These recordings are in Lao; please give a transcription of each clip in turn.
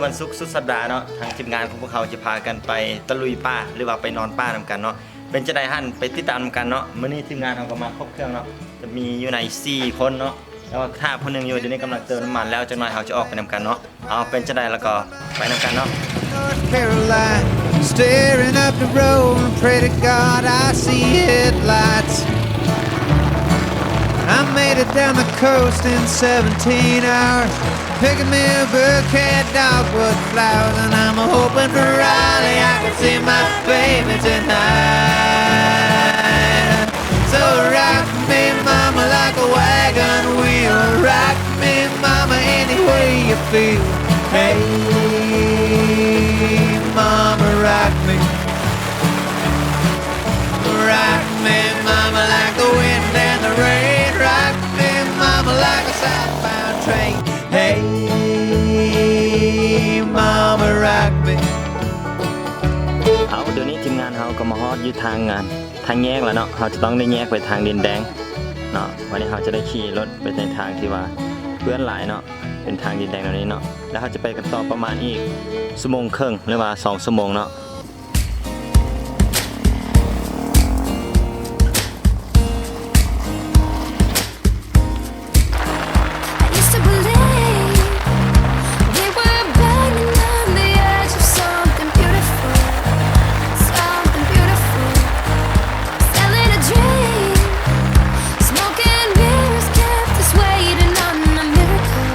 ວັນສຸກສຸດສັບດາເນາະ ທາງທີມງານຂອງພວກເຮົາຈະພາກັນໄປຕະລຸຍປ່າ ຫຼືວ່າໄປນອນປ່ານຳກັນເນາະ. ເປັນຈັ່ງໃດຫັ້ນ ໄປຕິດຕາມນຳກັນເນາະ. ມື້ນີ້ທີມງານເຮົາກໍມາຄົບເຄື່ອງເນາະ ຈະມີຢູ່ໃນສີ່ຄົນເນາະ ແຕ່ວ່າຖ້າຜູ້ໜຶ່ງຢູ່ ດຽວນີ້ກຳລັງເຕີມນ້ຳມັນແລ້ວ ຈັກໜ່ອຍເຮົາຈະອອກໄປນຳກັນເນາະ. ເອົາ ເປັນຈັ່ງໃດແລ້ວກໍໄປນຳກັນເນາະ. North Carolina, staring up the road and pray to God I see headlights. I made it down the coast in seventeen hours, picking me a bouquet of dogwood flowers, and I'm hoping for Raleigh I can see my baby tonight. So rock me, mama, like a wagon wheel. Rock me, mama, any way you feel. Hey, mama, rock me. Rock me, mama, like the wind and the rain. Rock me, mama, like a southbound train. Hey, mama, rock me. ເອົາ ດຽວນີ້ທີມງານເຮົາກໍມາຮອດຢູ່ທາງງານ ທາງແຍກແລ້ວເນາະ. ເຮົາຈະຕ້ອງໄດ້ແຍກໄປທາງດິນແດງເນາະ. ວັນນີ້ເຮົາຈະໄດ້ຂີ່ລົດໄປໃນທາງທີ່ວ່າເປື້ອນຫຼາຍເນາະ ເປັນທາງດິນແດງແນວນີ້ເນາະ. ແລ້ວເຮົາຈະໄປກັນຕໍ່ປະມານອີກຊົ່ວໂມງເຄິ່ງ ຫຼືວ່າສອງຊົ່ວໂມງເນາະ. I used to believe we were burning on the edge of something beautiful, something beautiful. Selling a dream, smoke and mirrors kept us waiting on a miracle,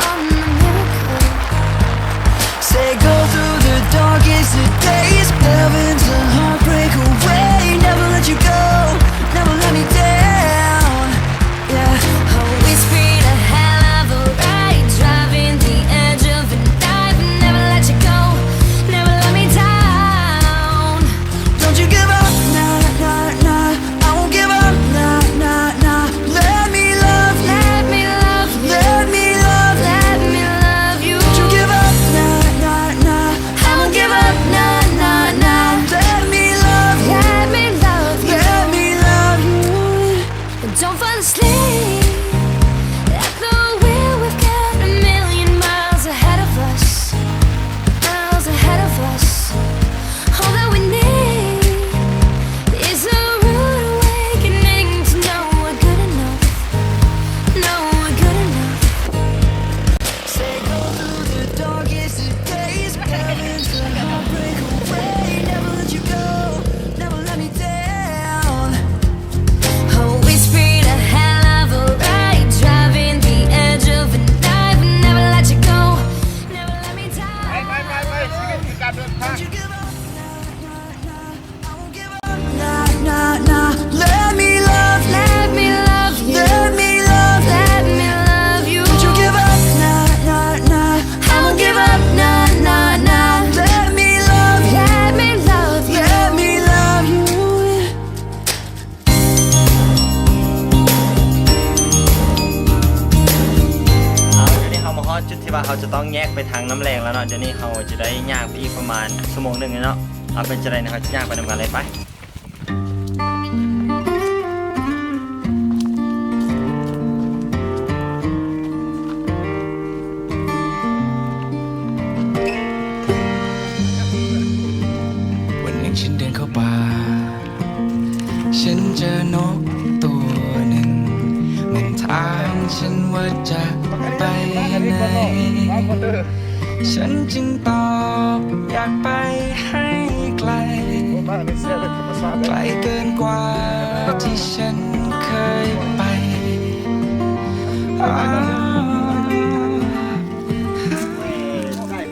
on a miracle. Say go through the darkest of days, delve into heartbreak away, never let you go, never let me down. Yeah. Oh, we speed a hell of a ride, driving the edge of a dive, never let you go, never let me down. Don't you give up, nah, nah, nah. I won't give up, nah, nah, nah. Let me love you, let me love you, let me love you, let me love you. Don't you give up, nah, nah, nah. I won't give up, nah, nah, nah. Let me love you, let me love you, let me love you. Don't fall asleep at the wheel. We've got a million miles ahead of us, miles ahead of us. All that we need is a rude awakening to know we're good enough, know we're good enough. Say go through the darkest of days, heaven's a heartbreak away. Never let you go, never let me down. Oh, we speed a hell of a ride, driving the edge of a dive, never let you go, never let me down. Don't you give up, nah, nah, nah. I won't give up, nah, nah, nah. Let me love you, let me love you, let me love you, let me love you. Don't you give up, nah, nah, nah. I won't give up, nah, nah, nah. Let me love you, let me love you, let me love you. ເອົາ ດຽວນີ້ເຮົາມາຮອດຈຸດທີ່ວ່າເຮົາຈະຕ້ອງແຍກໄປທາງນ້ຳແລງແລ້ວເນາະ. ດຽວນີ້ເຮົາຈະໄດ້ຍ່າງໄປອີກປະມານຊົ່ວໂມງໜຶ່ງເນາະ. ເອົາ ເປັນຈັ່ງໃດເຮົາຈະຍ່າງໄປນຳກັນເລີຍ ໄປ. วันหนึ่งฉันเดินเข้าป่า ฉันเจอนกตัวหนึ่ง มันถามฉันว่าจะไปไหน ฉันจึงตอบอยากไปให้ไกล ไกลเกินกว่าที่ฉันเคยไป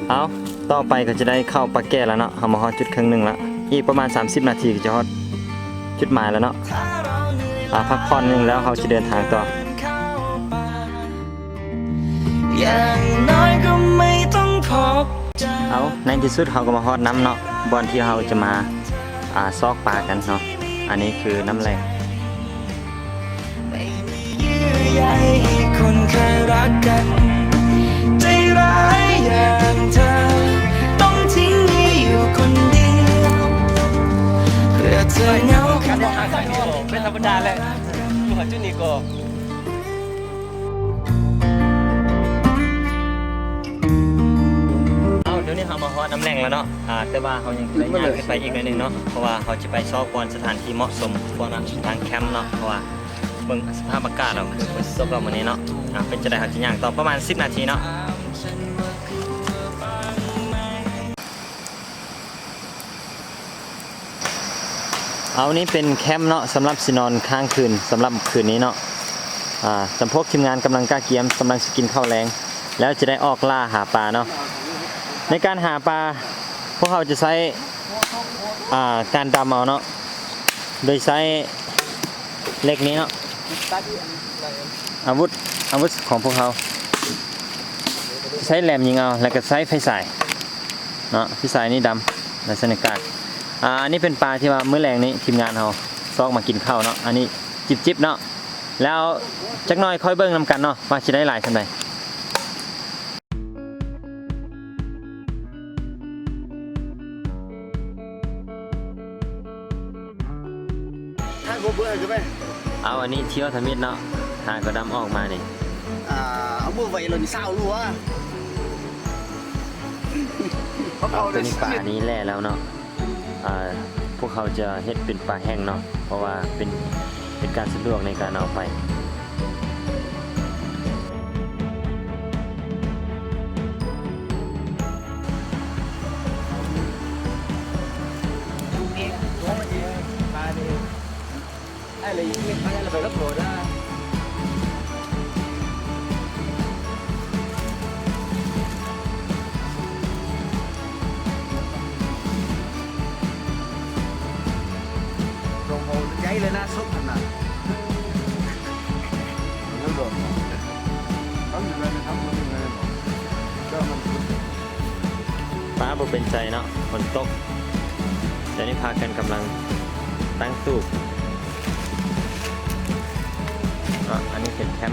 เอ้า ต่อไปก็จะได้เข้าป่าแก่แล้วเนาะ เฮามาฮอดจุดครึ่งหนึ่งละ อีกประมาณสามสิบนาทีก็จะฮอดจุดหมายแล้วเนาะ อ่า พักผ่อนหนึ่งแล้วเฮาจะเดินทางต่อ อย่างน้อยก็ไม่ต้องพบเจอ เอา ในที่สุดเฮาก็มาฮอดนำเนาะ บ่อนที่เฮาจะมา อ่า ซอกป่ากันเนาะ อันนี้คือน้ำแลง เยื่อใยคนเคยรักกัน ใจร้ายอย่างเธอ ต้องทิ้งให้อยู่คนเดียว เพื่อเธอเหงาขนาด ไม่ธรรมดาแหละ อยู่หาจุดนี้ก็ เ ນຳແລງແລ້ວເນາະ ອາ ແຕ່ວ່າເຮົາຍັງໄດ້ຍ່າງຂຶ້ນໄປອີກໜ້ອຍໜຶ່ງເນາະ ເພາະວ່າເຮົາຈະໄປຊອກບ່ອນສະຖານທີ່ເໝາະສົມ ບ່ອນນັ້ນທາງແຄມເນາະ ເພາະວ່າເບິ່ງສະພາບອາກາດແລ້ວ ມັນຝົນຕົກແລ້ວມື້ນີ້ເນາະ ອາ ເປັນຈັ່ງໃດ ເຮົາຈະຍ່າງຕໍ່ປະມານສິບນາທີເນາະ. ເອົາ ນີ້ເປັນແຄມເນາະ ສຳລັບຊິນອນຄ້າງຄືນ ສຳລັບຄືນນີ້ເນາະ ອາ ຈຳພວກທີມງານກຳລັງກະກຽມ ກຳລັງຊິກິນເຂົ້າແລງ ແລ້ວຈະໄດ້ອອກລ່າຫາປາເນາະ. ໃນການຫາປາ ພວກເຮົາຈະໃຊ້ ອາ ການດຳເອົາເນາະ ໂດຍໃຊ້ເຫຼັກນີ້ເນາະ ອາວຸດ ອາວຸດຂອງພວກເຮົາ ໃຊ້ແຫຼມຍິງເອົາ ແລ້ວກໍໃຊ້ໄຟສາຍ ເນາະ ພີ່ຊາຍນີ້ດຳ ລັກສະນະການ ອາ ອັນນີ້ເປັນປາທີ່ວ່າມື້ແລງນີ້ທີມງານເຮົາຊອກມາກິນເຂົ້າເນາະ ອັນນີ້ຈິບໆເນາະ ແລ້ວຈັກໜ່ອຍຄ່ອຍເບິ່ງນຳກັນເນາະ ວ່າຊິໄດ້ຫຼາຍສ່ຳໃດ. ເອົາ ອັນນີ້ທ່ຽວທຳອິດເນາະ ຫາກະດຳອອກມານີ້ ອ່າ ເອົາມືໄຫວ້ແລ້ວນີ້ຊາວໂລອະ ເອົາ ໂຕນີ້ປານີ້ແລ່ແລ້ວເນາະ ອ່າ ພວກເຂົາຈະເຮັດເປັນປາແຫ້ງເນາະ ເພາະວ່າເປັນ ເປັນການສະດວກໃນການເອົາໄປ. ຟ້າບໍ່ເປັນໃຈເນາະ ຝົນຕົກ ດຽວນີ້ພາກັນກຳລັງຕັ້ງຕູບເນາະ ອັນນີ້ເປັນແຄມ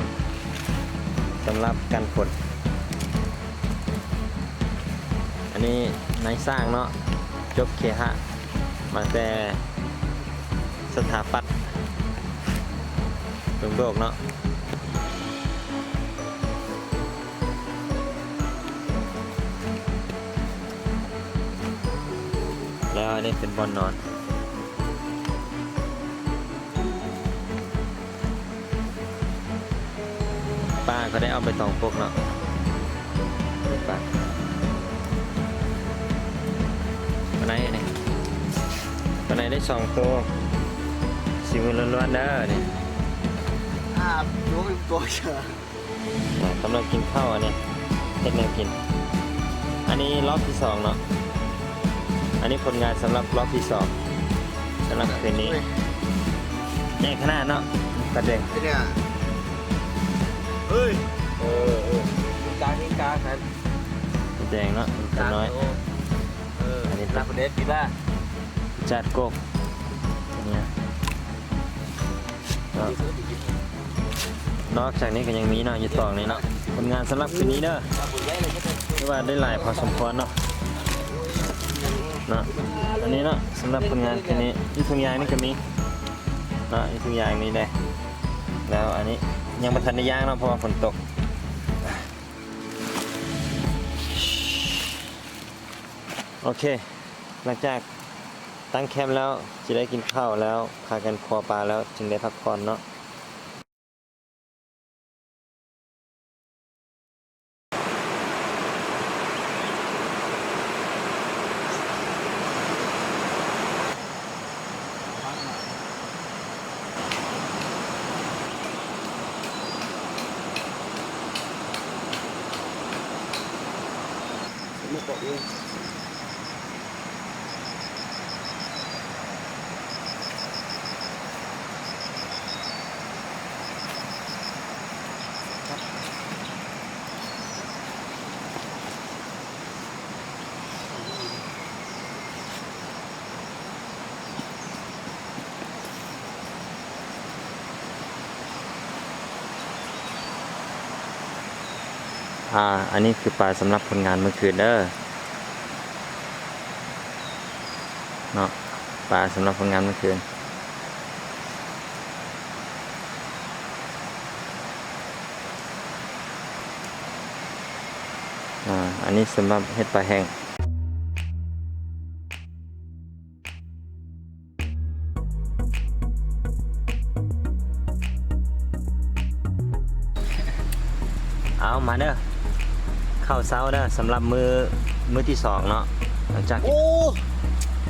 ສຳລັບກັນຝົນ ອັນນີ້ນາຍຊ່າງເນາະ ຈົບເຄຫະ ມາແຕ່ສະຖາປັດ ລຸງໂດກເນາະ ແລ້ວອັນນີ້ເປັນບ່ອນນອນ. ປາກໍໄດ້ເອົາໃບຕອງປົກເນາະ ປາ ປາໄນນີ້ ປາໄນໄດ້ສອງໂຕ ສີມືລ້ວນໆເດີນີ້ ອ່າ ໂຕໂຕ ອ່າ ກຳລັງກິນເຂົ້າ ອັນນີ້ເຮັດແນວກິນ ອັນນີ້ລອບທີສອງເນາະ ອັນນີ້ຜົນງານສຳລັບລອບທີສອງ ສຳລັບຄືນນີ້ ໂອ້ຍ ໃຫຍ່ຂະໜາດເນາະ ປາແດງ ເປັນຫຍັງ ເອີຍ ເອີ ເອີ ກາງ ກາງຫັ້ນ ປາແດງເນາະ ປານ້ອຍ ເອີ ອັນນີ້ປາແດງປີລາ ຈາດກົກ ອັນນີ້ ເນາະ ນອກຈາກນີ້ກໍຍັງມີເນາະ ຢູ່ຕອງນີ້ເນາະ ຜົນງານສຳລັບຄືນນີ້ເດີ ຖືວ່າໄດ້ຫຼາຍພໍສົມຄວນເນາະ ເນາະ ອັນນີ້ເນາະ ສຳລັບຜົນງານຄືນນີ້ ຢູ່ທຸງຢາງນີ້ກໍມີເນາະ ຢູ່ທຸງຢາງນີ້ແດ່ ແລ້ວອັນນີ້ຍັງບໍ່ທັນໄດ້ຍ່າງເນາະ ເພາະວ່າຝົນຕົກ. ໂອເຄ ຫຼັງຈາກຕັ້ງແຄມແລ້ວ ຊິໄດ້ກິນເຂົ້າແລ້ວ ພາກັນຄົວປາແລ້ວ ຈຶ່ງໄດ້ພັກຜ່ອນເນາະ. ອ່າ ອັນນີ້ຄືປາສຳລັບຜົນງານມື້ຄືນເດີ ເນາະ ປາສຳລັບຜົນງານມື້ຄືນ. ອ່າ ອັນນີ້ສຳລັບເຮັດປາແຫ້ງ. ເອົາມາເດີ ເຂົ້າເຊົ້າເດີ ສຳລັບມື້ ມື້ທີສອງເນາະ ຫຼັງຈາກ ໂອ້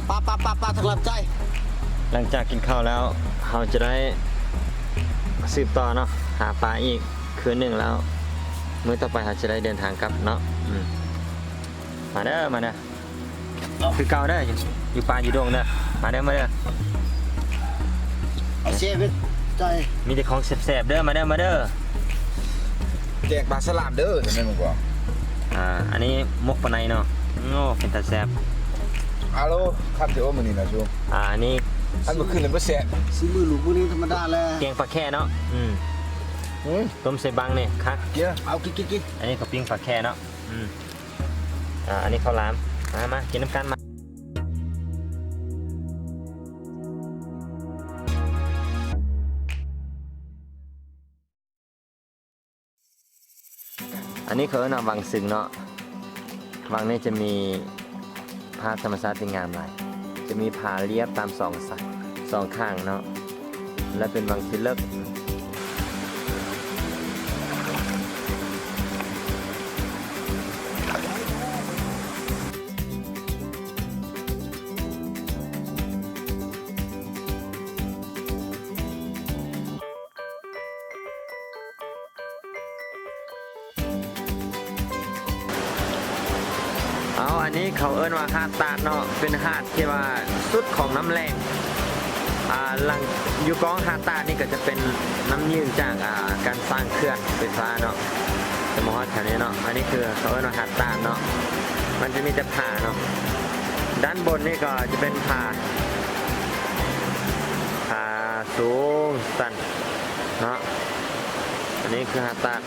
ປາ ປາ ປາ ປາ ທັງລຳໄສ້. ຫຼັງຈາກກິນເຂົ້າແລ້ວ ເຮົາຈະໄດ້ສືບຕໍ່ເນາະ ຫາປາອີກຄືນໜຶ່ງແລ້ວ ມື້ຕໍ່ໄປເຮົາຈະໄດ້ເດີນທາງກັບເນາະ. ອືມ ມາເດີ ມາເດີ. ຄືເກົ່າເດີ ຢູ່ ຢູ່ປ່າຢູ່ດົງເດີ ມາເດີ ມາເດີ. ເອົາແຊບເດີ ມີແຕ່ຂອງແຊບໆເດີ ມາເດີ ມາເດີ. ແກງປາສະຫຼາມເດີ ແມ່ນບໍ່? ອ່າ ອັນນີ້ໝົກປາໄນເນາະ. ໂອ້ ເປັນຕາແຊບ. ອາໂລ ຄັກເດີມື້ນີ້ນະຊູ. ອ່າ ອັນນີ້ ອັນມື້ຄືນນີ້ບໍ່ແຊບ ສີມືລູກມື້ນີ້ທຳມະດາແຫຼະ. ແກງປາແຂ້ເນາະ. ອືມ ອືມ ຕົ້ມໃສ່ບັງນີ້ຄັກ. ເອົາ ກິນ ກິນ ກິນ. ອັນນີ້ເຂົາປີ້ງປາແຂ້ເນາະ. ອືມ ອ່າ ອັນນີ້ເຂົ້າຫຼາມ. ມາ ມາ ກິນນຳກັນ ມາ. ອັນນີ້ເຂົາເອີ້ນວ່າວັງຊຶງເນາະ. ວັງນີ້ຈະມີ ພາບທຳມະຊາດທີ່ງາມຫຼາຍ ຈະມີຜາລຽບຕາມສອງສາຍ ສອງຂ້າງເນາະ ແລະ ເປັນວັງທີ່ເລິກ. ເອົາ ອັນນີ້ເຂົາເອີ້ນວ່າຫາດຕາດເນາະ ເປັນຫາດທີ່ວ່າສຸດຂອງນ້ຳແລງ. ອ່າ ຫຼັງ ຢູ່ກ້ອງຫາດຕາດນີ້ກໍຈະເປັນນ້ຳຍື່ນຈາກ ອ່າ ການສ້າງເຂື່ອນໄຟຟ້າເນາະ ຈະມາຮອດແຖວນີ້ເນາະ. ອັນນີ້ຄືເຂົາເອີ້ນວ່າຫາດຕາດເນາະ ມັນຈະມີແຕ່ຜາເນາະ. ດ້ານບົນນີ້ກໍຈະເປັນຜາ ຜາສູງຊັນເນາະ. ອັນນີ້ຄືຫາດຕາດ.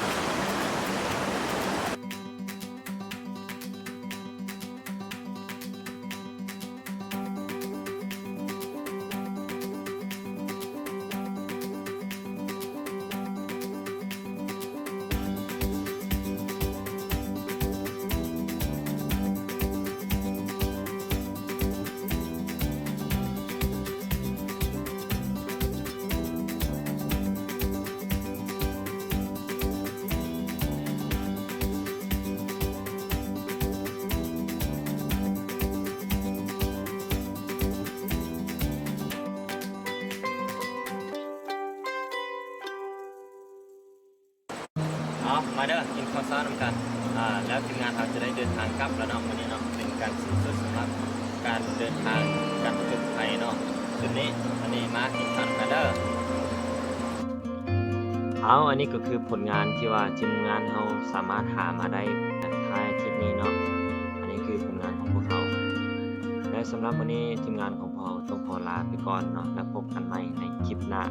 ເອົາ ມາເດີ ກິນເຂົ້າເຊົ້ານຳກັນ. ອ່າ ແລ້ວທີມງານເຮົາຈະໄດ້ເດີນທາງກັບແລ້ວເນາະ ມື້ນີ້ເນາະ ເປັນການສິ້ນສຸດສຳລັບການເດີນທາງ ການຜະຈົນໄພເນາະ ຈຸດນີ້. ອັນນີ້ມາກິນເຂົ້ານຳກັນເດີ. ເອົາ ອັນນີ້ກໍຄືຜົນງານທີ່ວ່າທີມງານເຮົາສາມາດຫາມາໄດ້ໃນທ້າຍທຣິບນີ້ເນາະ. ອັນນີ້ຄືຜົນງານຂອງພວກເຮົາ ແລະ ສຳລັບມື້ນີ້ທີມງານຂອງພວກເຮົາຕ້ອງຂໍລາໄປກ່ອນເນາະ ແລ້ວພົບກັນໃໝ່ໃນຄລິບໜ້າ.